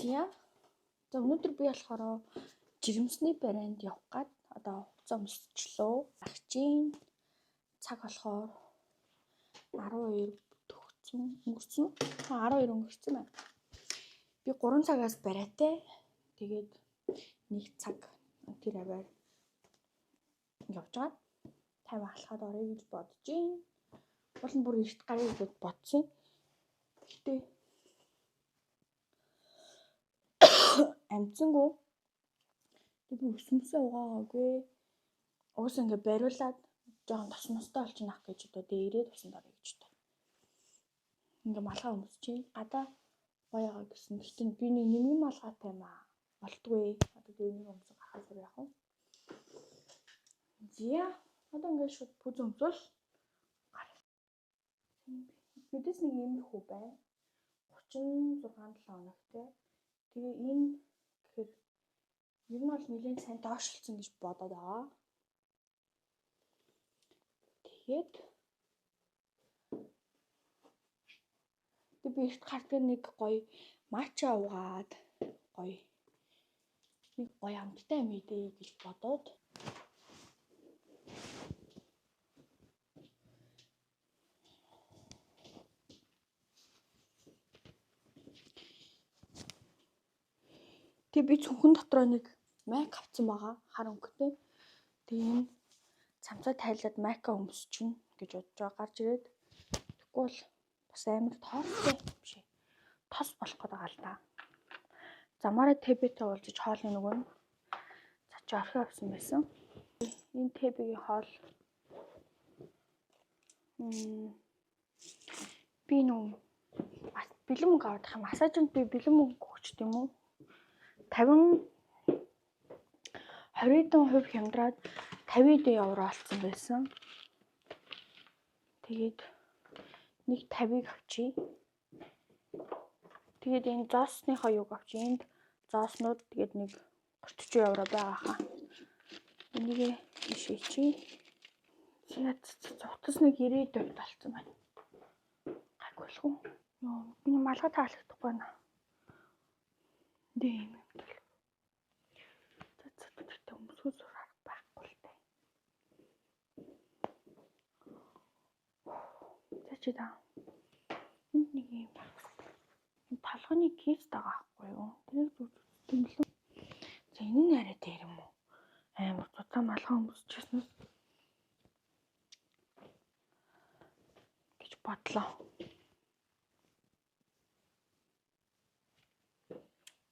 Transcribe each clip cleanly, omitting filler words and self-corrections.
За. За, өнөөдөр би болохоор жирэмсний барайнд явах гад одоо хувцас өмсчлөө. Агчийн цаг болохоор 12 төгсөн өнгөрсөн. 12 өнгөрсөн байна. Би 3 цагаас барайтай. Тэгээд 1 цаг тэр аваар явж байгаа. 50 алхаад орё гэж бодож байна. Уул нь бүр эрт гаръя гэж бодсон. Гэхдээ амжсангүй. Тэг би өсмөсөө угаагаагүй. Уус ингээ бариулаад жоохон тос мостой болчихно ах гэж одоо дээрээ тусанд орё гэж бодоо. Ингээ малгай өмсчих. Гадаа гоёгаа гэсэн. Гэхдээ би нэг нэмгэн малгайтай юм аа. Болтгүй. Одоо би энийг өмсөх гарахаас яах вэ? Зя. Одоо ингээ шууд пүз өмсвөл гар. Мэдээс нэг иймэрхүү байна. 36 7 хоногтой. Тэгээ энэ гэхээр ер нь бол нэлээд сайн доошлцсон гэж бодоод байгаа. Тэгээд би эрт гардаг, нэг гоё матча уугаад гоё нэг гоё амттай юм идэ гэж бодоод. Тэгээ би цүнхэн дотроо нэг майк авсан байгаа. Хар өнгөтэй. Тэгээ энэ цамцаа тайлаад майка өмсчихнө гэж бодож байгаа гарч ирээд. Тэгэхгүй бол бас амар тоостой биш ээ. Тос болох гээд байгаа л да. Замаараа тэбэтэй уулзаж хоолны нөгөө нь за чи орхио авсан байсан. Энэ тэбэгийн хоол би нүү бэлэн мөнгө авах юм. Массажинд би бэлэн мөнгө өгчт юм уу? 50 20% хямдраад 50 евро олцсон байсан. Тэгээд нэг 50-ыг авчий. Тэгээд энэ зоосныхоо юг авчий. Энд зооснууд тэгээд нэг 30 евро байгаа хаа. Энийг ишээчий. За, утас нэг 90 болцсон байна. Гайгүй. Йоо, миний малгай таалагдахгүй байна. Дэ юм юм тал. За за, тэгтээ өмсгөө сурах байхгүй л дээ. За, чи та. Энд нэг юм байх хэрэгтэй. Энэ толгойн кейс байгаа байхгүй юу? Тэрийг зүг юм лүү. За, энэ нь арай дээр юм уу? Амар зузаан малгай өмсчихснээс гэж бодлоо.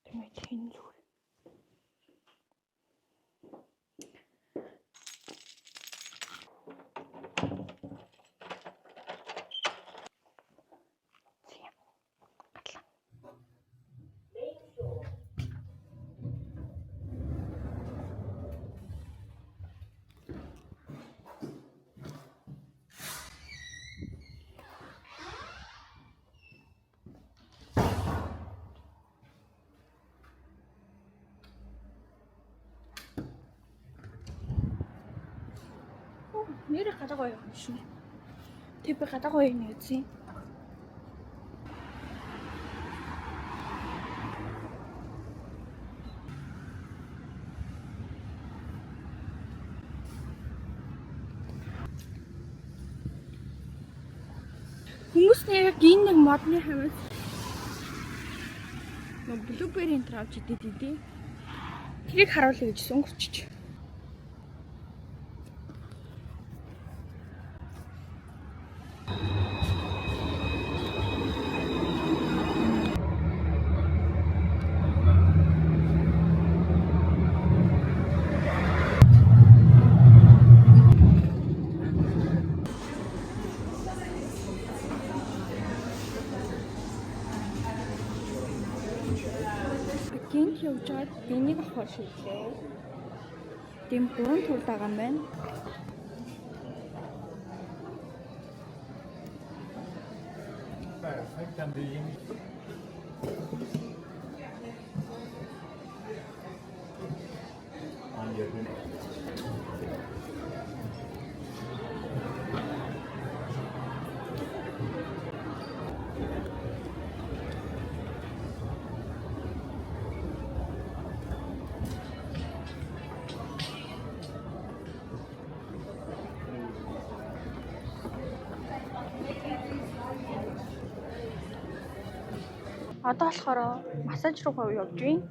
Тэгмээ энэ зүгээр. За. Гарлаа. Нэр гадаа гоё юм шин. Тэг би гадаа гоё юм үзье. Хүмүүс нь яг энэ нэг модны хавьд нэг blueberry энэ авч идэд идэв. Тэрийг харуулъя гэж өнгөрчиж. Гинт явж байгаад энийг авахар шийдлээ. Дэм гурван төрөл байгаа юм байна. Perfekt. Kan du Anger hur Одоо болохоор массаж руу явж байна.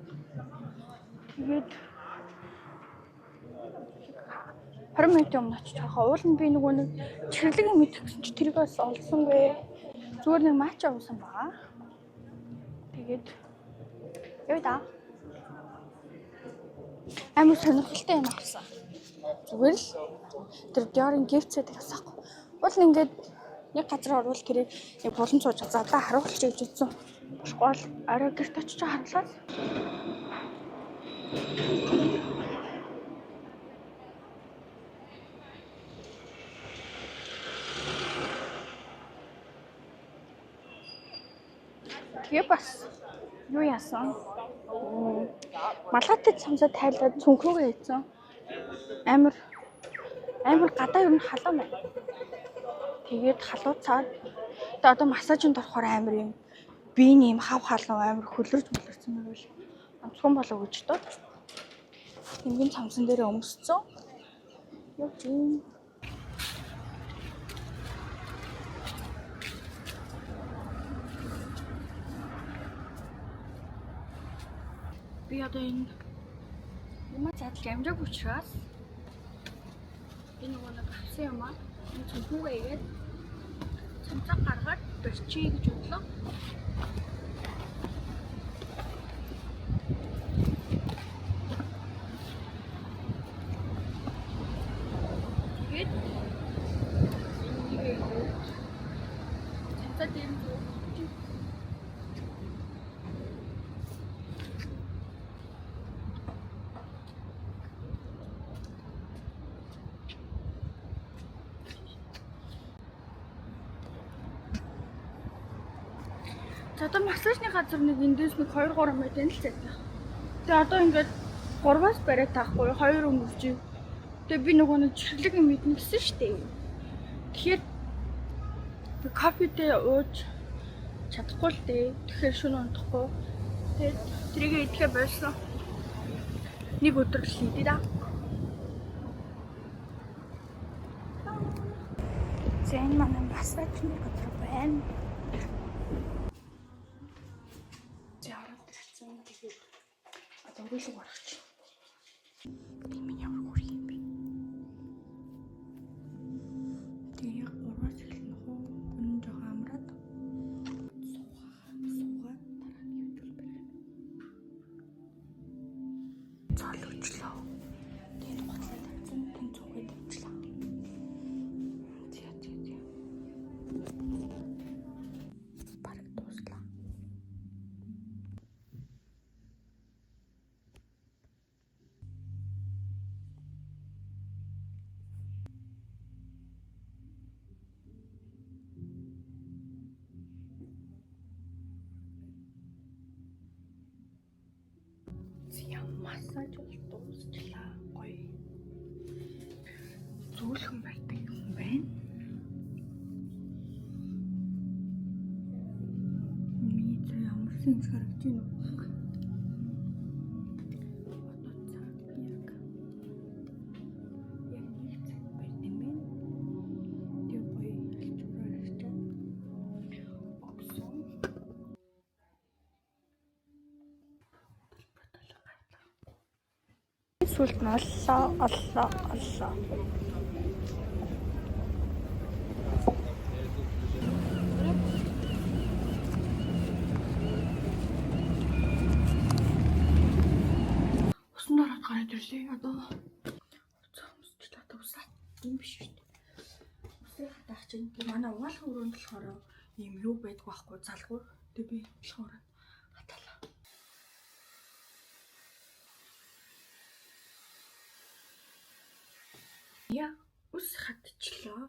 Тэгээд 20 минутын өмнө очиж байгаа. Уул нь би нөгөө нэг чихэрлэг юм идэх гэсэн чи тэрийг бас олсонгүй. Зүгээр нэг матча уусан байгаа. Тэгээд явъя да. Амар сонирхолтой юм авсан. Зүгээр л тэр Dior-ын gift set авсан. Уул нь ингээд нэг газар орвол тэрийг нэг булан сууж задлаа харуулчих гэж үзсэн. Болохгүй бол орой гэрт очиж харуулаад. Тэгээ бас юу яасан? Малгайтай цамцаа тайлаад цүнхүүгээ хийсэн. Амар амар гадаа ер нь халуун байна. Тэгээд халууцаад тэгээ одоо массажинд орохоор амар юм биений юм хав халуун амар хөлөрж мөлөрсөн байвал онцгой болов гэж бодоод энгийн цамцан дээрээ өмссөн. Явж юм. Би одоо энэ юмаа задлж амжаагүй учраас энэ нөгөө нэг авсан юм аа энэ цүнхүүгээ игээд цамцаа гаргаад барьчих гэж бодлоо. Тэгээд энийг игээд цамцаа дээр нь зүүх. За одоо массажны газар нэг эндээс нэг 2 3 метр л зайтай. Тэгээ одоо ингээд 3-аас бариад таахгүй 2 өнгөрч. Тэгээ би нөгөө нэг чихэрлэг юм идэнэ гэсэн шүү дээ. Тэгэхээр би кофетэй ууж чадахгүй л дээ. Тэгэхээр шөнө унтахгүй. Тэгээд тэрийг идэхэ болсон. Нэг өдөр л идэ да. За энэ манай массажны газар байна. За ороод ирсэн. Тэгээд одоо өрөөлөг орох чинь. Энэ минь ямар хөөрхөн юм бэ? Тэгээ яг 3-аас эхэлнэ хөө. Гүн жоохон амраад суугаа дараа нь хэвдэл барих. Цол өчлөө. Тэгээд гутлаа тавьсан. Тэн цугээ тавьчлаа. За за за. Бараг дууслаа. За массаж бол дуусчлаа. Гоё. Зөөлхөн барьдаг юм байна. Миний зөө ямар сэнс харагдаж байна вэ? Одоо цаг яг яг нэг цаг барьд юм байна. Тэгээ гоё алчуураар арчаад өгсөн. Төлбөртөлөг гарлаа. Сүлд нь оллоо, оллоо, оллоо. Усан ороод гараад ирлээ. Одоо уцаа өмсчлээ. Одоо усаа юм биш шүү дээ. Усыг хатаах чинь би манай угаалгын өрөөнд болохоор ийм юу байдг байхгүй залгуур. Тэгээ би болохоор хатаалаа. Яа, ус хатчлаа.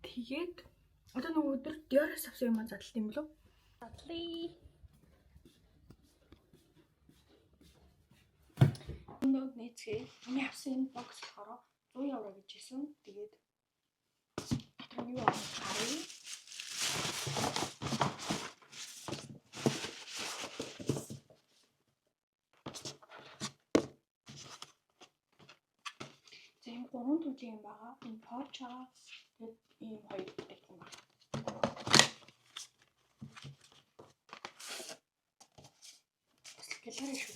Тэгээд одоо нөгөө өдөр Dior-оос авсан юм задлалт юм болов? Задлаа. Өнөөг нээцгээ. Миний авсан энэ box болохоор 100 евро гэж хэлсэн. Тэгээд дотор нь юу авах харъя. За ийм 3 төрлийн юм байгаа. Энэ pouch байгаа. Тэгээд ийм хоёр бүтээгдэхүүн байна. Гялгаарай шүү.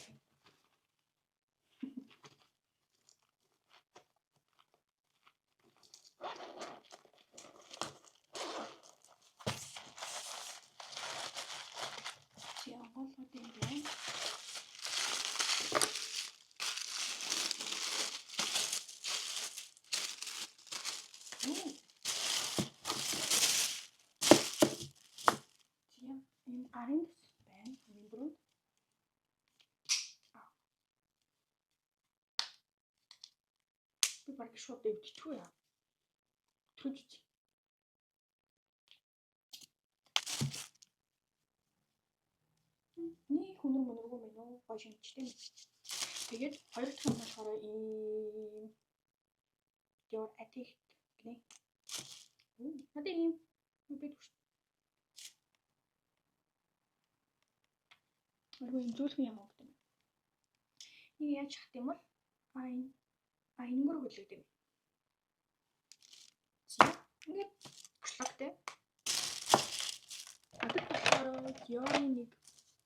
Чи онгойлгоод юм байна. Юу? Чи ийм гарын төсөл байна. Мөнгөрөө. Би баг шууд эвдчихгүй яа. Төрж. Нэг хүнэр мөнөргүй мэн үү? Гой шинжтэй. Тэгээд хоёр дахь нь болохоор ийм Dior Addict гинэ. Надад ийм юу байдаг шүү. Айгүй юм зөөлхөн юм уу гэдэг. Нэг яаж хат юм бол а энэ энэгээр хөдлөгдөв юм. За ингээд бушлагтай. Надад болохоор Dior-ын нэг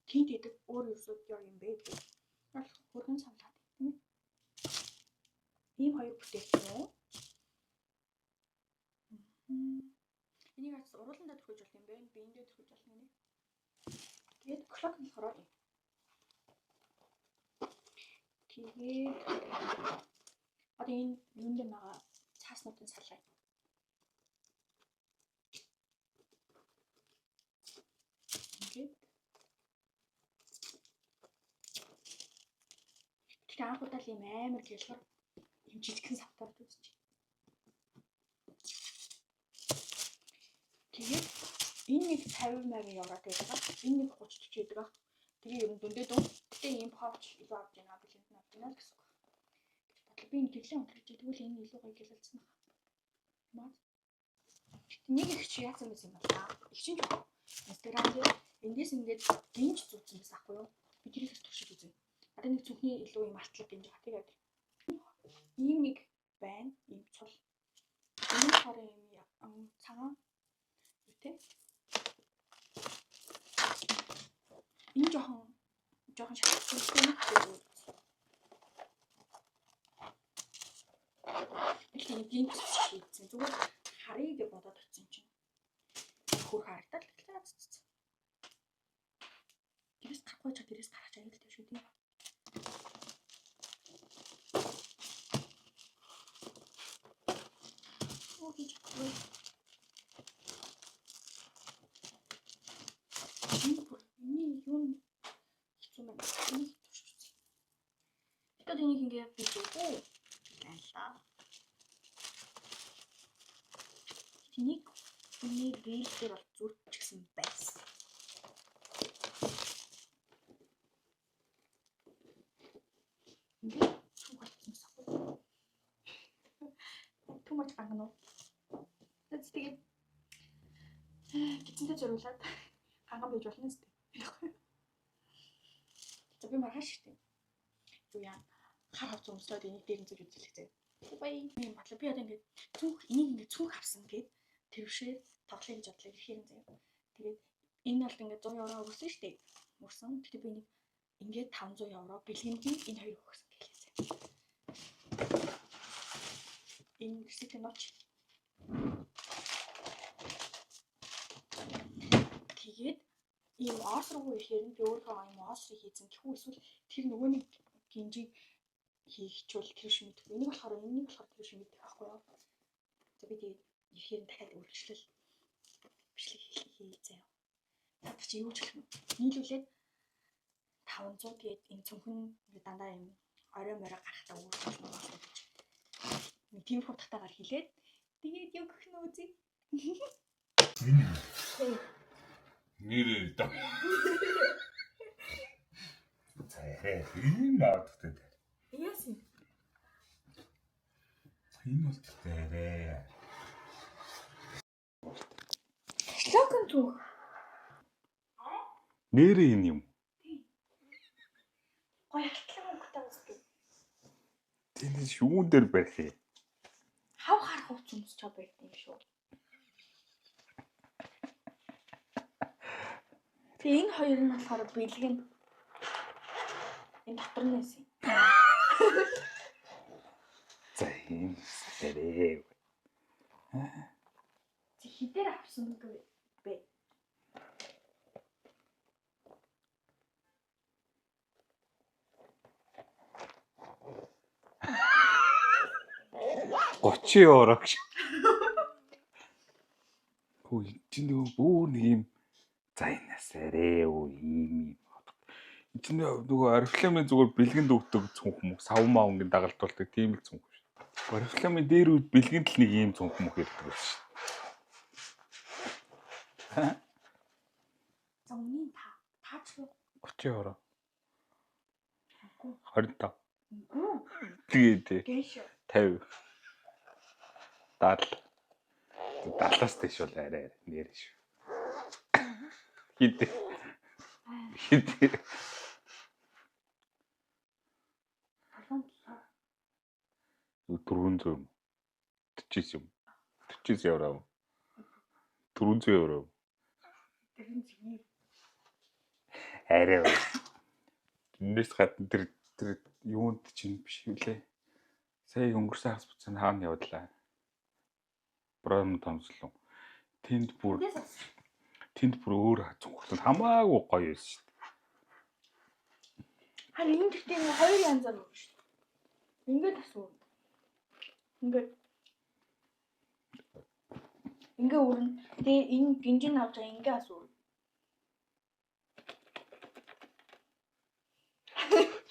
тинт идэг өөр ерөөсөө Dior юм байдаг. Бол хөргөн савлаад тийм ээ. Ийм хоёр бүтээгдэхүүн. Энийг аз урууландаа түрхэж болох юм байна. Биендээ түрхэж болно гинэ. Тэгээд клок нь болохоор юм. Тэгээд одоо энэ юун дээр байгаа цааснуудын салгая. Ингээд. Тэгэхээр анх удаа л ийм амар гялгар ийм жижигхэн савтаар үзчих. Тэгээд энэ нэг 50 80 евро гэдэг байгаа. Энэ нэг 30 40 гэдэг байгаа. Тэгээ ер нь дүндээ дүн. Гэтэ ийм pouch илүү авч яана бэлэнд нь авч яана л гэсэн үг. Гэж бодлоо. Би энэ гэрлээ унтраж тэгвэл энэ илүү гоё гялалцсан байна. Маа. Нэг их чи яасан байсан юм бол та. Их чинь ч Instagram дээр эндээс ингээд гинж зүүцсэн байсан аахгүй юу? Би тэрээс туршиж үзье. Одоо нэг зүнхний илүү юм алтлаг гинж байгаа. Тэгээд ийм нэг байна. Ийм цул. Энэ болохоор ийм цагаан юу те. Энэ жоохон шатсан нэг зүйл. Тэгэхээр гинт шийдсэн. Зүгээр харъя гэж бодоод очсон чинь хөр харагдал тэгэхээр цэцэц. Гэрээс гарахгүй ч гэрээс гарах аюултай шүү дээ. Оо хийж чадахгүй. Энэ бүр энэний юу хэцүү байна. Энийг туршиж үзье. Тэгэхээр энийг ингээ бижээгүй. Байлаа. Тэнийг хүний reel дээр бол зүрчгсэн байсан. Ингээд цүнх болчихсон байсан. Too much ганган уу? Тэгээд гидсэнтэй зориулаад ганган байж болно зү. За би маргааш штэ. Юу яа. Хар хавц өмслөөд энийг дээр нь зүж үзлэх зэ. Бай. Юм бодлоо. Би одоо ингээд цүнх энийг ингээд цүнх авсан гээд тэрвшээ тоглоё гэж бодлоо ихээр юм заяа. Тэгээд энэ бол ингээд 100 евро өгсөн штэ. Өгсөн. Гэтэ би энийг ингээд 500 евро бэлгэнд нь энэ хоёр өгсөн гэлээсэ. Энэ receipt нууч. Тэгээд ийм оос руу ирэхээр нь би өөрийнхөө ийм оос руу хийцэн гэхүү эсвэл тэр нөгөө нэг гинжийг хийхчвэл тэр шиг мэдгүй. Энийг болохоор тэр шиг мэдэх байхгүй юу? За би тэгээд ирэхээр нь дахиад үргэлжлэл бичлэг хийе заяа. Та чи юу ч хэлэх юм. Нийлүүлээд 500 тэгээд энэ цүнхэн дандаа юм орой морой гарахтаа үүсгэж байгаа гэж. Нэг тиймэрхүү утгатайгаар хэлээд тэгээд юу гэх нь үзье. Нэрээ даа. За яриа. Энэ наадтай. Яасан? Энэ бол тэрэ. Шлокон түүх. Нэрээ энэ юм. Гой алтлаг өнгөтэй үздэг. Тэний юун дээр барих юм? Хав харах хувц өмсч чад байт юм шүү. Тэгээ энэ хоёр нь болохоор бэлгэн. Энэ дотор нь байсан. За энэ арай. Чи хідээр авсан гэ бэ? 30 евро гэж. Хөө чи нөгөө бүр нэг юм за энэс арай юу ийм юм. Энд чинь нөгөө Орифлеймын зүгээр бэлгэнд өгдөг цүнх мөх, сав маунгийн дагалдуулдаг тийм л цүнх шүү. Орифлеймын дээр үед бэлгэнд л нэг ийм цүнх мөх ирдэг байсан шүү. За үнийн та таачлуу. 30 евро. 25. Үгүй. Тэгээ тий. Гээш. 50. 70. 70-аас дээш бол арай арай нэр шүү. Хит. Хит. 77. 400 юм. 49 юм. 49 евро. 400 евро. 400. Арай. Тэрнээс гадна тэр тэр юунд чинь биш үлээ. Сая өнгөрсөн хагас буцаанд хаана явдлаа. Бром томслон. Тэнд бүр тэнд бүр өөр цүнхлэн хамаагүй гоё байсан шүү дээ. Харин энэ гэхдээ ингээ хоёр янзаар өгнө шүү дээ. Ингээд асуу. Ингээд ингээ өрнө. Тэгээ энэ гинжин авч байгаа ингээ асуу.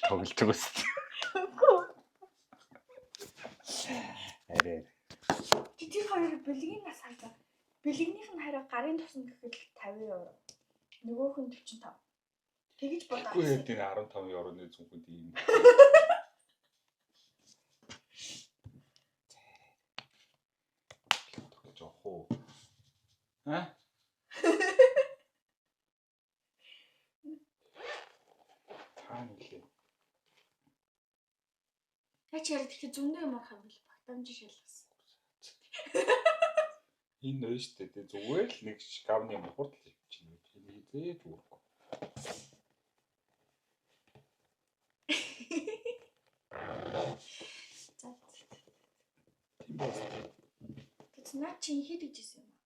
Тоглож байгаа шүү дээ. Үгүй. Арай. Чи тэр хоёр бэлгийн нас харж байгаа. Бэлгийнх нь хараа гарын тусна гэхэд л 50 евро. Нөгөөх нь 45. Тэгэж бодоо. Үгүй ээ тэр 15 евроны цүнхэнд ийм. Тоглож явах уу? Аа? Та нэлээ. Яа чи яриад тэгэхээр зөндөө юм арах юм бэл багтаамж шалгасан. Энэ нөө штэ тэ зүгээр л нэг шкафны мухард л явчихна. Энэ хизээж үүрэхгүй. За. Тийм байна. Тэт наа чи хэд гэж ирсэн юм аа?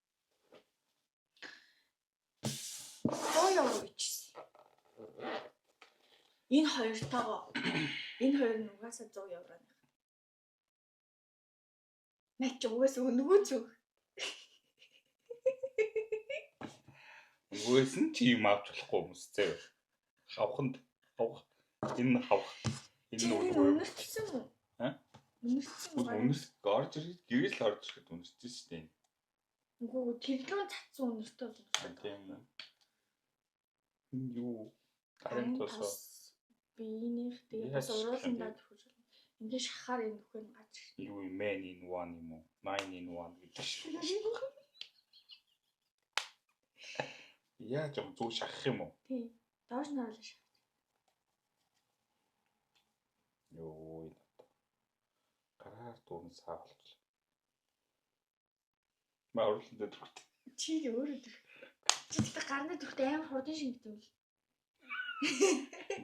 100 евро гэж ирсэн. Энэ хоёртойгоо энэ хоёр нь угаасаа 100 евро нэг. Наа чи угаасаа нөгөө зүг. Нөгөөс нь чи юм авч болохгүй хүмүүс зөө. Хавханд хавх энэ хавх энэ Чи энэ нөгөө үнэртсэн үү? Аа? Үнэртсэн үү? Үнэрс орж ирэх гэрээс л орж ирэхэд үнэрсэн шүү дээ. Үгүй тэглүүн цацсан үнэртэй болсон. Тийм үү. Энэ юу? Гарын тосоо. Биенийх тэгээ бас Яаж урууландаа төхөж. Ингээ шахахаар энэ нөхөр нь гарч ирсэн. Юу юм man in one юм уу? Nine in one гэдэг шиг. Яаж юм зүг шахах юм уу? Тий. Доош нь оруулах шах. Йоо энэ одоо. Гараар дүүрэн саа болчихлоо. Маа урууландаа төрхт. Чи өөрөө төрх. Чи тэгтээ гарны төрхтэй амар хурдан шингэдэг юм л.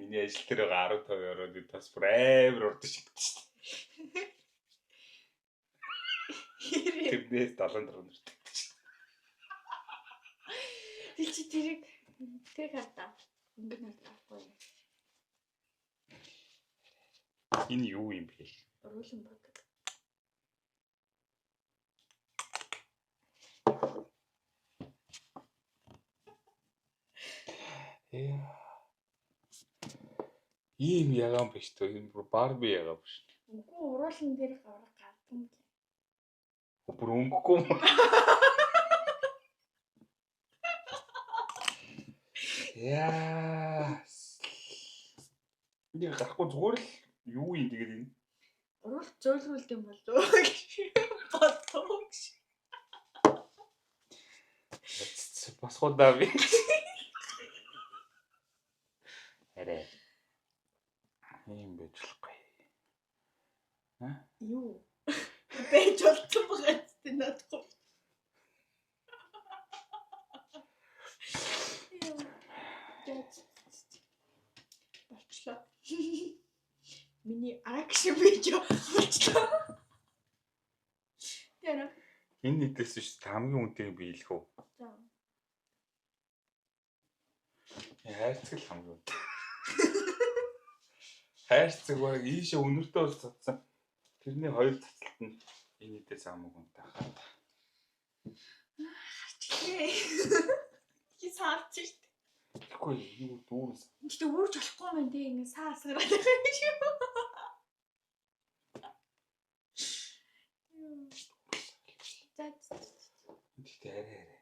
Миний ажил дээр байгаа 15 евроны тас бүр амар урд шигдэж шүү дээ. Тэрнээс 74 нэртэй. Тэг чи тэрийг тэр хартаа. Ингээд хартаа. Энэ юу юм бэ? Уруулан бодог. Яа. Ийм ягаан биш төө. Энэ бүр Барби ягаан биш. Үгүй уруулан дээр авраг гардаг юм лээ. Бүр өнгөхгүй юм. Яа. Энийг гарахгүй зүгээр л юу юм тэгээд энэ Уруул зөөлрүүлд юм болов уу гэж бодсон гэж. босгоо даа би. Арай. Ийм байж болохгүй. Юу? Байж болцсон байгаа ч надад. Яа. Болчлоо. Энэ нийтээс шүү дээ хамгийн үнэтэйг би хэлэх үү? За. Хайрцаг л хамгийн үнэтэй. Хайрцаг баг ийшээ өнөртөө бол цацсан. Тэрний хоёр цацалт нь энэ нийтээс хамгийн үнэтэй хаа. Харчлээ. Чи саарч шүү дээ. Тэгэхгүй юу дүүрс. Гэтэ үрж болохгүй юм тий ингэ саа асгараад байгаа юм шиг. За. Гэтэ арай арай.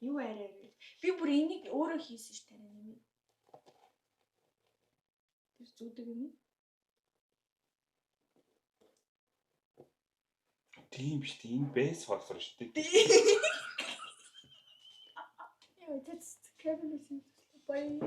Юу арай арай. Би бүр энийг өөрөө хийсэн шүү дээ нэмээ. Тэр зүүдэг юм. Тийм биш тийм энэ бэс фосфор шүү дээ. Яа, тэц камерээс юм. Bye.